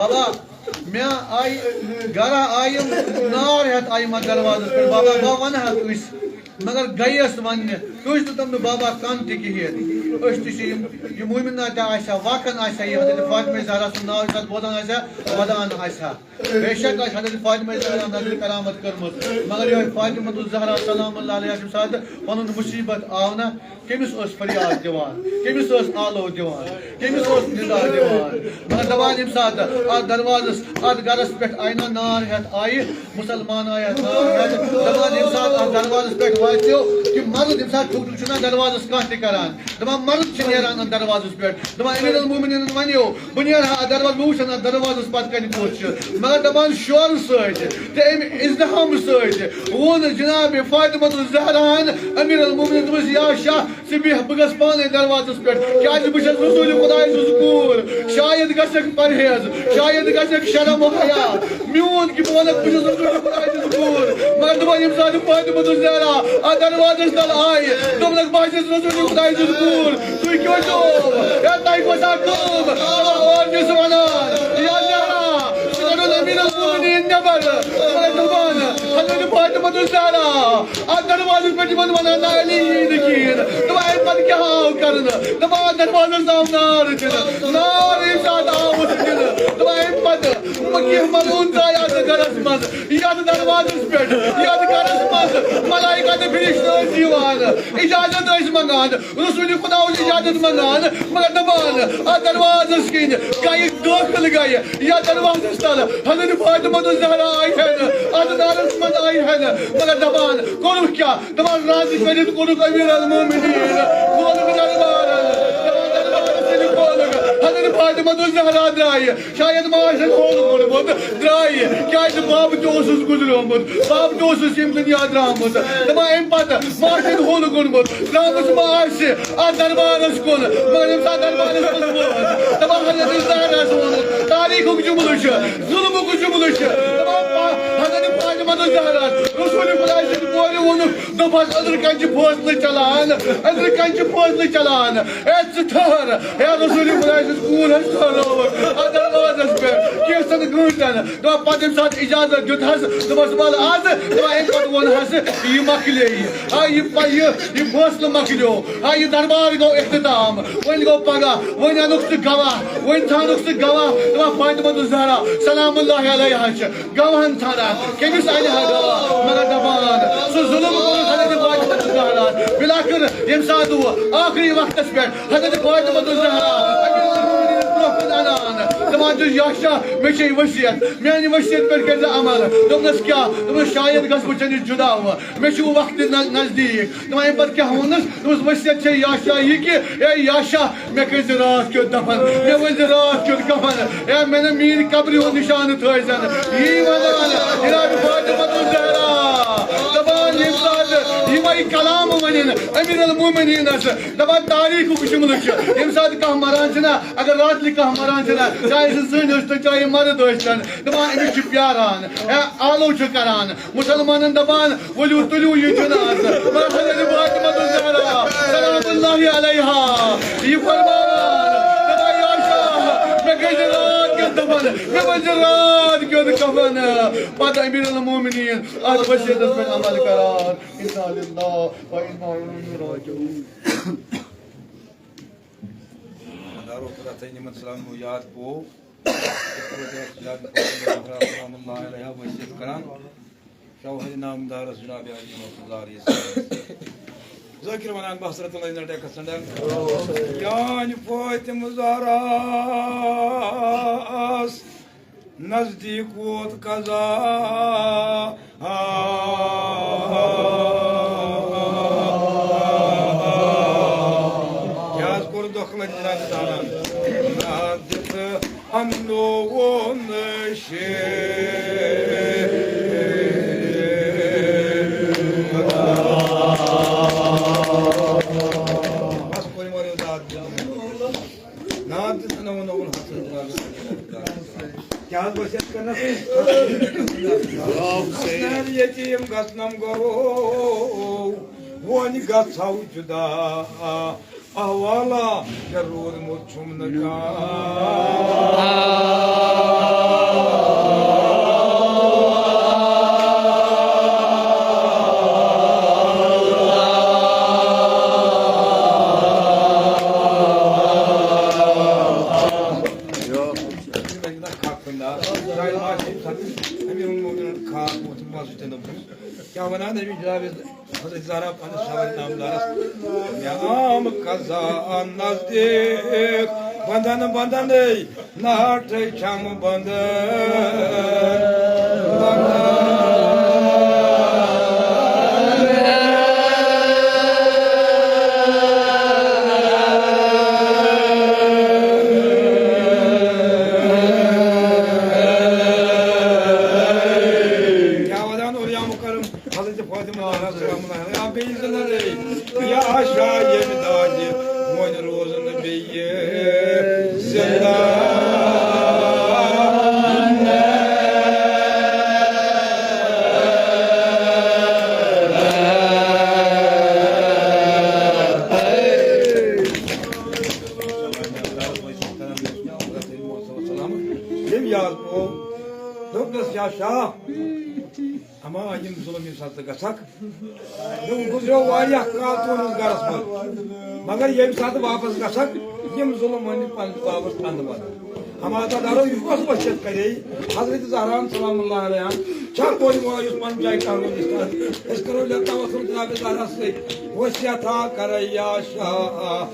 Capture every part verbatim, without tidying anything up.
بابا، مےٚ آیہِ گرا آیہِ نار ہٮ۪تھ آیہِ مےٚ دروازس پٮ۪ٹھ۔ بابا، بہٕ وَنہٕ ہا کٲنٛسہِ، مگر گٔیَس وَننہِ۔ کٲنٛسہِ دیُتم نہٕ بابا کَن تہِ کِہیٖنۍ۔ أسۍ تہِ چھِ یِم، یہِ مومنہ تہِ آسہِ ہا، واقعن آسہِ ہا، یہِ حضرت فاطمہ زہرا سُنٛد ناو یُس اَتھ بوزان آسہِ ہا، وَدان آسہِ ہا۔ بے شک آسہِ حضرت فاطمہ زہرا نظرِ کرامت کٔرمٕژ، مگر یِہوٚے فاطمہ الزہرا سلام اللہ علیہا چھِ ساتہٕ پَنُن مُصیبت آو نہ، کٔمِس ٲس فریاد دِوان؟ کٔمِس ٲس آلو دِوان؟ کٔمِس اوس ندا دِوان؟ مگر دَپان ییٚمہِ ساتہٕ اَتھ دروازَس، اَتھ گَرَس پٮ۪ٹھ آیہِ نہ نار ہٮ۪تھ آیہِ، مُسلمان آیہِ اَتھ نار ہٮ۪تھ، دَپان ییٚمہِ ساتہٕ اَتھ دروازَس پٮ۪ٹھ واتیو، کہِ مَرُد ییٚمہِ ساتہٕ ٹھُک ٹھُک چھُنہ دروازَس کانٛہہ تہِ کَران، دَپان مَرُد چھِ نیران اَتھ دروازَس پٮ۪ٹھ، دَپان امیر المومنیٖنَن وَنیو، بہٕ نیرٕ ہا اَتھ دروازَس، بہٕ وٕچھِ ہا نہ دروازَس پَتہٕ کَنہِ کُس چھُ، مگر دَپان شورٕ سۭتۍ تہٕ اَمہِ اِزدِحامہٕ سۭتۍ ووٚن جناب فاطمہ الزہراہَن امیر المومنیٖن، دوٚپمَس، یا شاہ، ژٕ بیٚہہ، بہٕ گژھٕ پانے دروازس پٮ۪ٹھ، کیازِ بہٕ چھَس رسول خدایہِ سٕنٛز کوٗر۔ شاید گژھکھ پرہیز، شاید گژھکھ شرم و حیا۔ میون کہِ بہٕ وَنکھ بہٕ چھَس رسول خدایہِ سٕنٛز کوٗر، مگر دَپان ییٚمہِ ساتہٕ فاطمہ الزہرا اَتھ دروازس تل آیہِ، دوٚپنَکھ، بہٕ ہا چھَس رسول خدایہِ سٕنٛز کوٗر، تُہۍ کیٛازِ آو؟ ہے، تۄہہِ کۄس اکھ کٲم؟ دَپان، اورٕ چھُس وَنان، یا زہرا، سُہ کَڑُن امیر المومنیٖن نٮ۪بر۔ مگر دَپان، حضرت فاطمہ الزہرا، اَتھ دروازس پٮ۪ٹھ یِمن وَنان، نہ، علی یی نہٕ کِہیٖنۍ۔ دَپان، اَمہِ پَتہٕ کیٛاہ آو کَرنہٕ؟ دَپان، اَتھ دروازس آو نار دِنہٕ۔ نار ییٚمہِ ساتہٕ آوُس دِنہٕ، دَپان، اَمہِ پَتہٕ مہٕ کینٛہہ مَلوٗن ژاے اَتھ گَرَس منٛز، یَتھ دروازس پٮ۪ٹھ، یَتھ گَرَس منٛز ملائکہ تہٕ فرشتہٕ ٲسۍ یِوان، اِجازت ٲسۍ منٛگان۔ رسول خدا اوس اجازت منگان، مگر دپان، اتھ دروازس کِنۍ گیہِ دٲخل گیہِ، یا دروازس تل حضرت فاطمہ الزہرا آیہِ ہن، اتھ نارس منٛز آیہِ ہن، مگر دپان، کوٚرُکھ کیٛاہ؟ دپان، رز کٔرِتھ کوٚرُکھ امیر المومنین، کھولُکھ دربارن، دپان، دربارس ییٚلہِ کھولُکھ، حضرت فاطمہ الزہرا درایہِ۔ شاید ما آسن ہول کوٚڑمُت، درٛایہِ، کیازِ بب تہِ اوسُس گُزریومُت، بب تہِ اوسُس ییٚمہِ دُنیا درٛامُت۔ دَپان، اَمہِ پتہٕ ما آسن ہول کوٚڑمُت، درٛامٕژ ما آسہِ اَتھ دربارس کُن، مگر ییٚمہِ ساتہٕ دربارس منٛز ووت، دَپان، حضرت زہراہَس ووٚنُکھ، تاریخُک جملہٕ چھُ، ظُلمُک جملہٕ چھُ۔ دَپان، پا-، حضرت فاطمہ الزہرا، رسول خدایہِ سٕنٛدِ کورِ ووٚنُکھ، دوٚپہَس، أنٛدرٕ کَنہِ چھِ فٲصلہٕ چلان، أنٛدرٕ کَنہِ چھِ فٲصلہٕ چلان۔ اے، ژٕ ٹھٔہر، اے، رسول خدایہِ سٕنٛز کوٗر حظ ٹھٔہرٲوٕکھ اَتھ دروازَس پٮ۪ٹھ کینٛژَن گٲنٛٹَن۔ دَپان، پَتہٕ ییٚمہِ ساتہٕ اِجازت دیُت حظ، دوٚپمَس، وَلہٕ آز، دَپان، اَمہِ پَتہٕ ووٚن حظ، یہِ مۄکلے یہِ۔ آ، یہِ پَ-، یہِ، یہِ فٲصلہٕ مۄکلیو۔ آ، یہِ دربار گوٚو اختتام۔ وۄنۍ گوٚو پَگاہ، وۄنۍ اَنُکھ ژٕ گواہ، وۄنۍ ژھانُکھ ژٕ گواہ۔ دَپان، فاطمہ الزہرا سلام اللہ علیہا چھِ گواہن ژھانڈان، کٔمِس اَنہِ ہا گواہ؟ مگر دَپان، سُہ ظُلُم کوٚرُکھ حضرت فاطمہ الزہرا۔ بالآخر ییٚمہِ ساتہٕ وۄنۍ ٲخری وقتس پٮ۪ٹھ حضرت فاطمہ الزہرا أمِس برونٛہہ کُن اَنان، دَپان چھُس، یا شاہ، مےٚ چھے ؤصیت، میٛانہِ ؤصیت پٮ۪ٹھ کٔرۍ زِ عمل۔ دوٚپنَس، کیٛاہ؟ دوٚپنَس، شاید گژھٕ بہٕ ژےٚ نِش جُدا وۄنۍ، مےٚ چھُ وقت نہ-، نزدیٖک۔ دَپان، اَمہِ پَتہٕ کیٛاہ ووٚنُس؟ دوٚپُس، ؤصیت چھے یا شاہ یہِ کہِ، اے یا شاہ، مےٚ کٔرۍ زِ راتھ کیُتھ دفن، مےٚ ؤنۍ زِ راتھ کیُتھ کفن، اے مےٚ نہٕ میٛٲنۍ قبرِ ہُنٛد نِشانہٕ تھٲے زٮ۪نہٕ۔ یی وَنان جناب فاطمہ الزہرا۔ دَپان ییٚمہِ ساتہٕ یِمَے کلام وَنن امیر المومنینس، دَپان تاریخُک جملہٕ چھُ، ییٚمہِ ساتہٕ کانٛہہ مران چھُنہ، اگر راتلہِ کانٛہہ مران چھُنہ، چاہے سُہ زٔنۍ ٲسۍ تن، چاہے مرد ٲسۍ تن، دَپان أمِس چھُ پیاران، اے آلو چھُ کران، مُسلمانن دَپان، ؤلِو، تُلِو یہِ جنازٕ۔ مگر حضرت فاطمہ الزہرا سلام اللہ علیہا، یہِ فرماوان، دَپان، یا شاہ، مےٚ کٔرۍ زِ راتھ کیُتھ دفن، مےٚ ؤنۍ زِ راتھ کیُتھ کفن۔ پتہٕ امیر المومنین اتھ وصیتس پٮ۪ٹھ عمل کران۔ انا للہ و انا الیہ راجعون۔ مدارو خدا تھٲیِن یِمن سلام یاد پوو۔ یِتھ پٲٹھۍ اوس جناب فاطمہ زہرا سلام اللہ علیہا وصیت کران۔ شوہر نامدارس جناب علی محمد زہرا۔ ذٲکر ونان بہٕ حضرت اللہ نٹے کسنڈن۔ جان فاطمہ زہرا آس نزدیٖک ووت قضا۔ کیٛاہ حظ کوٚر دۄکھٕ لٔگۍ جناب تعالیٰ ہن؟ نہ دِتھ اَننووُن شیخ۔ بس، کوٚر یِمو رِضا۔ ناد تہِ ژھٕنو نہٕ وُن حسن جناب۔ کیٛاہ حظ وصیت کرنس؟ حسنین یتیٖم گژھنم گرو، وۄنۍ گژھو جدا۔ احوالا مےٚ روٗدمُت چھُم نہٕ کانٛہہ۔ شاید ما چھِ أمۍ ساتہٕ أمیٖر المومنیٖن خاک ووٚتھمُت، ما سُہ تہِ نہٕ۔ کیٛاہ وَنان أمِس جناب حضرت زہرا پنٛنِس شاعر نامدارس؟ مےٚ آم قضا نزدیٖک، بنٛدن بنٛدن اے ناٹہٕ چھم بنٛدن، بنٛدن۔ کیٛاہ وَنان اولیاء مُکرم حضرت فاطمہ زہرا سلام اللہ علیہا، بیٚیہِ زٕ نظرِ، یا شاہ ییٚمہِ دادِ وۄنۍ روزُن بیٚیہِ زِنٛدٕ۔ ییٚمۍ یاد گوٚو، دوٚپنَس، یا شاہ، اما یِم ظُلم ییٚمہِ ساتہٕ ژٕ گژھکھ، مےٚ گُزریو واریاہ کال تُہٕنٛدِس گرس منٛز، مگر ییٚمہِ ساتہٕ واپس گژھکھ، یِم ظُلم ؤنۍ پننِس بابس اندٕ ودٕ۔ ہماتا دارو، یہِ کۄس وصیت کرے حضرت زہرا سلام اللہ علیہا؟ چھا کورِ مول یُس پنُن جاے کانٛہہ ؤنِتھ کران؟ أسۍ کرو لیٚپٹا وۄتھُن جناب زہرا سۭتۍ۔ وصیت ہا کرے یا شاہ۔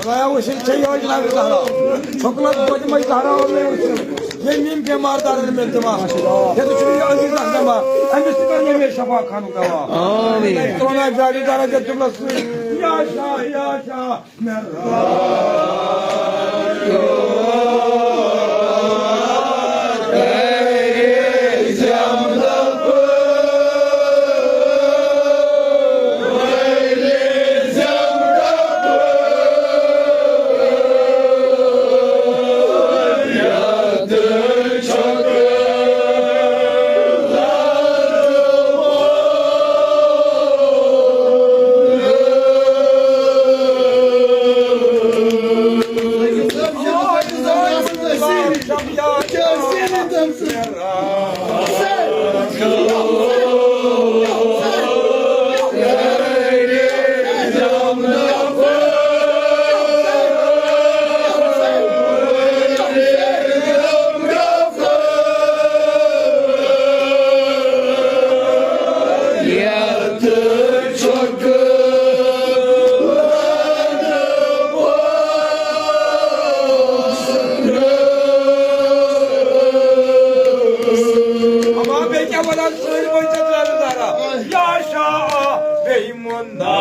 خدایا، وٕچھِن چھےٚ یِہوٚے جناب زہرا۔ حُکمت فاطمہ زہرا اوٚن مےٚ وٕچھِن۔ ییٚمۍ یِم بٮ۪مار دارن مےٚ دِوان۔ ییٚتہِ چھُ یہِ عزیز رہنما۔ أمِس تہِ کر ییٚمہِ شفا خانُک دوا۔ آمین۔ ترٛونا جاوید دارا جت جملس سۭتۍ۔ یا شاہ، یا شاہ۔ اما بیٚیہِ کیٛاہ وَنان سٲنۍ بٔچِتھ زَرٕ زَرا؟ یا شاہ بیٚیہِ مُندا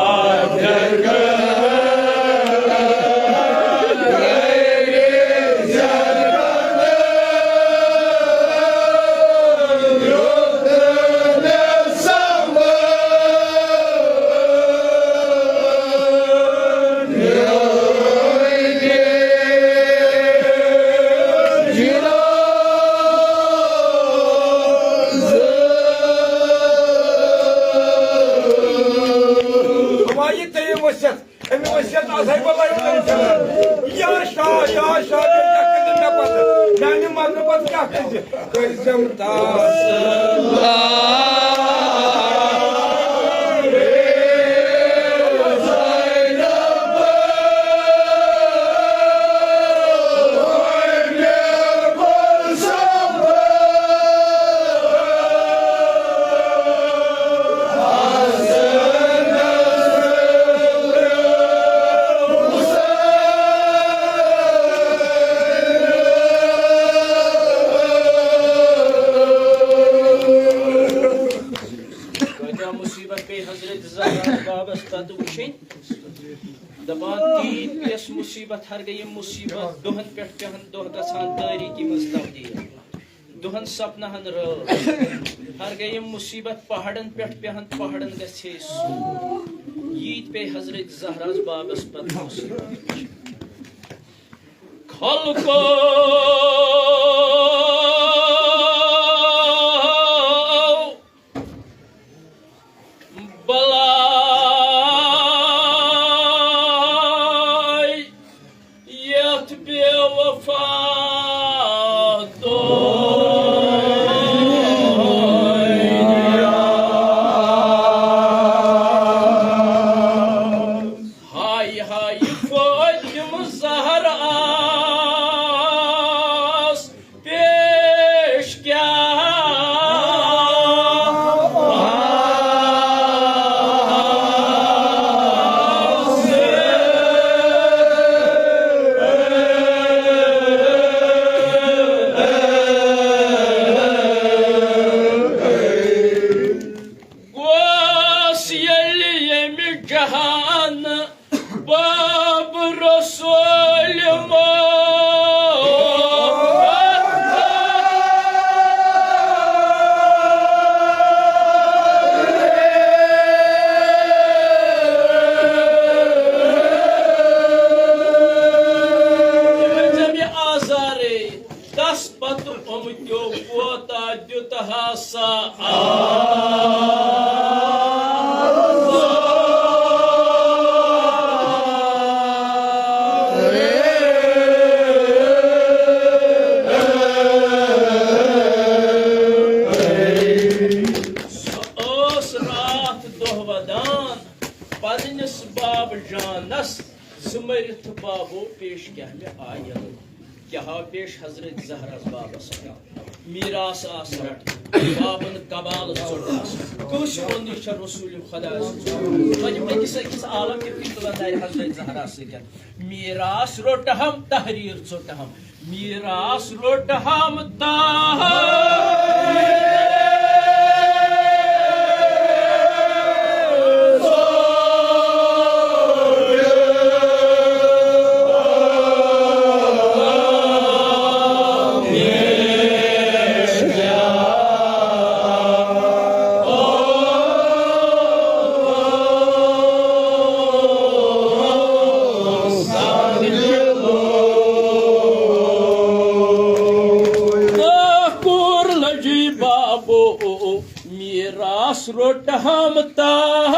ہمایہِ تٔمۍ ؤسِتھ، أمۍ ؤسِتھ آسہٕ ہَے بہٕ لَیِتھ۔ یا شاہ، یا شاہ، تُہۍ کیٛاہ کٔرِو مےٚ پَتہٕ؟ میٛانہِ مرنہٕ پَتہٕ کیٛاہ کٔرِو؟ کٔرۍزٮ۪م تسلا۔ کۭژاہ مُصیٖبت پیٚیہِ حضرت زہرا بابس پتہٕ وٕچھِنۍ۔ دپان تیٖتۍ پیٚیَس مُصیٖبت، ہرگاہ یِم مُصیٖبت دۄہن پٮ۪ٹھ پٮ۪ہن، دۄہ گژھان تٲریٖکی منٛز تبدیٖل۔ دۄہن سپنہٕ ہن رٲژ۔ ہرگاہ یِم مُصیٖبت پہاڑن پٮ۪ٹھ پٮ۪ہن، پہاڑن گژھِ ہے سوٗن۔ ییٖتۍ پیٚیہِ حضرت زہراہس بابس پتہٕ مُصیٖبت۔ خلقو بلاے یتھ بے وفا دۄہ۔ ہاے ہاے فاطمہ زہرا آس پیش کیا۔ گوس ییٚلہِ ییٚمہِ جہان باب رسول مو۔ تِمن زن یہِ آزارے تس پتہٕ یِمو کوتاہ دیُت ہسا آزار۔ سۄ ٲس راتھ دۄہ ودان پننِس باب جانس۔ سُہ مٔرِتھ بابو پیش کیٛاہ مےٚ آیَن؟ کیٛاہ آو پیش حضرت زہراہَس بابَس؟ میٖراث آس رَٹُن، بابَن کبال ژوٚٹُن۔ کٲنٛسہِ ہُنٛد یہِ چھےٚ رسول خۄداے سٕنٛز۔ وۄنۍ یِم أکِس أکِس عالم کِتھ کٔنۍ تُلَن دارِ حضرت زہرا سۭتۍ؟ میٖراث روٚٹہَم، تحریٖر ژوٚٹہَم۔ میراث روٚٹہم تاج۔ کوٚر لجی بابو میراث روٚٹہم تاج۔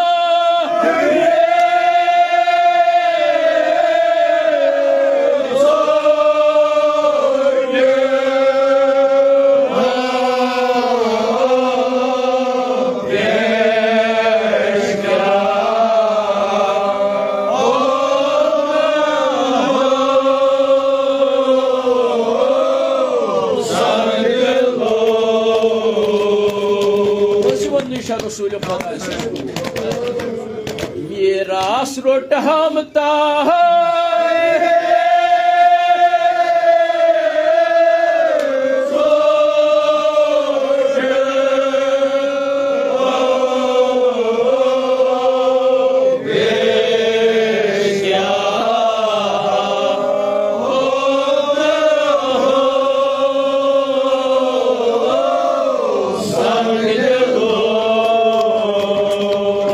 چھا رسول خدا۔ میراث روٚٹ ہم تہ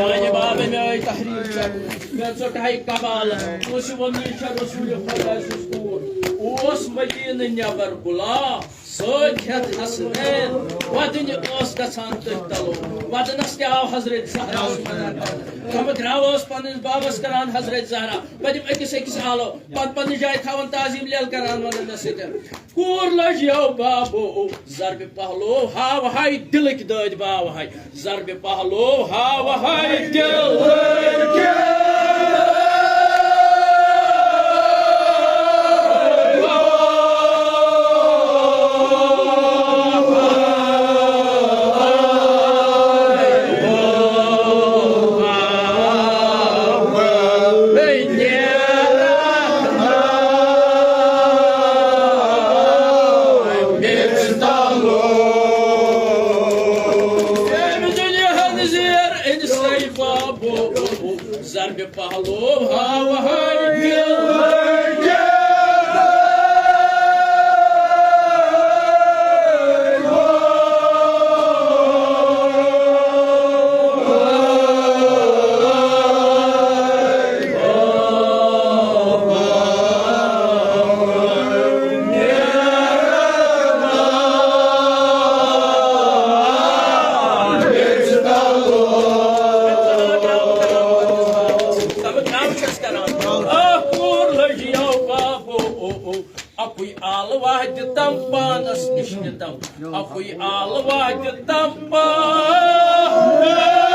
میانہِ بابہٕ، مےٚ آیہِ تحریٖف کرنہٕ، مےٚ ژوٚٹ ہاے کبالہٕ، کٲنٛسہِ ووٚن نہٕ یہِ چھےٚ رسول خۄداے سٕنٛز کوٗر۔ اوس مدیٖنہٕ نٮ۪بر غلام، سۭتۍ ہٮ۪تھ حسنین، وَدٕنہِ ٲس گژھان تٔتھۍ تَلو۔ وَدنَس تہِ آو حضرت زہرا۔ تَمہِ گرٛاو ٲس پنٛنِس بابَس کران حضرت زہرا۔ پَتہٕ یِم أکِس أکِس آلو، پَتہٕ پَنٕنہِ جایہِ تھاوان تعظیٖم لیل کران وَنان مےٚ سۭتۍ۔ کوٗر لٔج یَو بابو، ضربِ پہلو ہاو ہاے دِلٕکۍ دٲدۍ باو ہاے۔ ضربِ پہلو ہاو ہاے دِلٕکۍ أمۍ دُنیاہَن زیر أمۍ سٕے بابو، ضربِ پہلو ہاو ہاے دِل۔ اکُے آلہٕ وَہدِ تَم پانَس نِش نِتَم، اکُے آلہٕ وَہدِ تَم پانَس۔